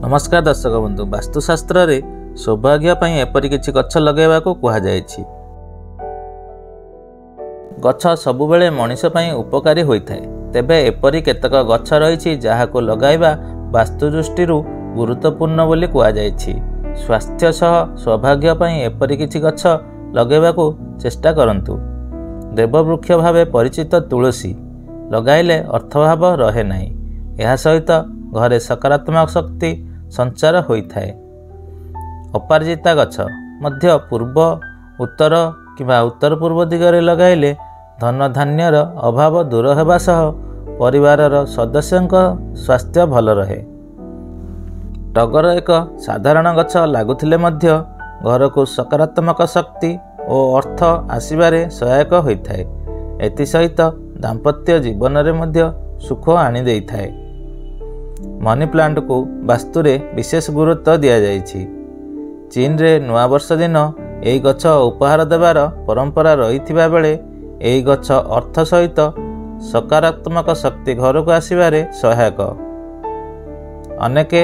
ନମସ୍କାର ଦର୍ଶକ ବନ୍ଧୁ, ବାସ୍ତୁଶାସ୍ତ୍ରରେ ସୌଭାଗ୍ୟ ପାଇଁ ଏପରି କିଛି ଗଛ ଲଗାଇବାକୁ କୁହାଯାଇଛି। ଗଛ ସବୁବେଳେ ମଣିଷ ପାଇଁ ଉପକାରୀ ହୋଇଥାଏ। ତେବେ ଏପରି କେତେକ ଗଛ ରହିଛି ଯାହାକୁ ଲଗାଇବା ବାସ୍ତୁ ଦୃଷ୍ଟିରୁ ଗୁରୁତ୍ୱପୂର୍ଣ୍ଣ ବୋଲି କୁହାଯାଇଛି। ସ୍ୱାସ୍ଥ୍ୟ ସହ ସୌଭାଗ୍ୟ ପାଇଁ ଏପରି କିଛି ଗଛ ଲଗାଇବାକୁ ଚେଷ୍ଟା କରନ୍ତୁ। ଦେବବୃକ୍ଷ ଭାବେ ପରିଚିତ ତୁଳସୀ ଲଗାଇଲେ ଅର୍ଥଭାବ ରହେ ନାହିଁ। ଏହା ସହିତ ଘରେ ସକାରାତ୍ମକ ଶକ୍ତି ସଞ୍ଚାର ହୋଇଥାଏ। ଅପରାଜିତା ଗଛ ମଧ୍ୟ ପୂର୍ବ, ଉତ୍ତର କିମ୍ବା ଉତ୍ତର ପୂର୍ବ ଦିଗରେ ଲଗାଇଲେ ଧନ ଧାନ୍ୟର ଅଭାବ ଦୂର ହେବା ସହ ପରିବାରର ସଦସ୍ୟଙ୍କ ସ୍ୱାସ୍ଥ୍ୟ ଭଲ ରହେ। ଟଗର ଏକ ସାଧାରଣ ଗଛ ଲାଗୁଥିଲେ ମଧ୍ୟ ଘରକୁ ସକାରାତ୍ମକ ଶକ୍ତି ଓ ଅର୍ଥ ଆସିବାରେ ସହାୟକ ହୋଇଥାଏ। ଏଥିସହିତ ଦାମ୍ପତ୍ୟ ଜୀବନରେ ମଧ୍ୟ ସୁଖ ଆଣିଦେଇଥାଏ। ମନି ପ୍ଲାଣ୍ଟକୁ ବାସ୍ତୁରେ ବିଶେଷ ଗୁରୁତ୍ୱ ଦିଆଯାଇଛି। ଚୀନରେ ନୂଆବର୍ଷ ଦିନ ଏହି ଗଛ ଉପହାର ଦେବାର ପରମ୍ପରା ରହିଥିବା ବେଳେ ଏହି ଗଛ ଅର୍ଥ ସହିତ ସକାରାତ୍ମକ ଶକ୍ତି ଘରକୁ ଆସିବାରେ ସହାୟକ। ଅନେକେ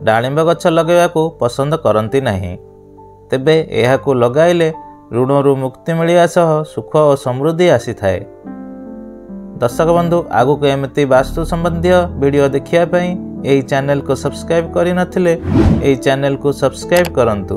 ଡାଳିମ୍ବ ଗଛ ଲଗାଇବାକୁ ପସନ୍ଦ କରନ୍ତି ନାହିଁ। ତେବେ ଏହାକୁ ଲଗାଇଲେ ଋଣରୁ ମୁକ୍ତି ମିଳିବା ସହ ସୁଖ ଓ ସମୃଦ୍ଧି ଆସିଥାଏ। ଦର୍ଶକ ବନ୍ଧୁ, ଆଗକୁ ଏମିତି ବାସ୍ତୁ ସମ୍ବନ୍ଧୀୟ ଭିଡ଼ିଓ ଦେଖିବା ପାଇଁ ଏହି ଚ୍ୟାନେଲକୁ ସବସ୍କ୍ରାଇବ୍ କରିନଥିଲେ ଏହି ଚ୍ୟାନେଲକୁ ସବସ୍କ୍ରାଇବ୍ କରନ୍ତୁ।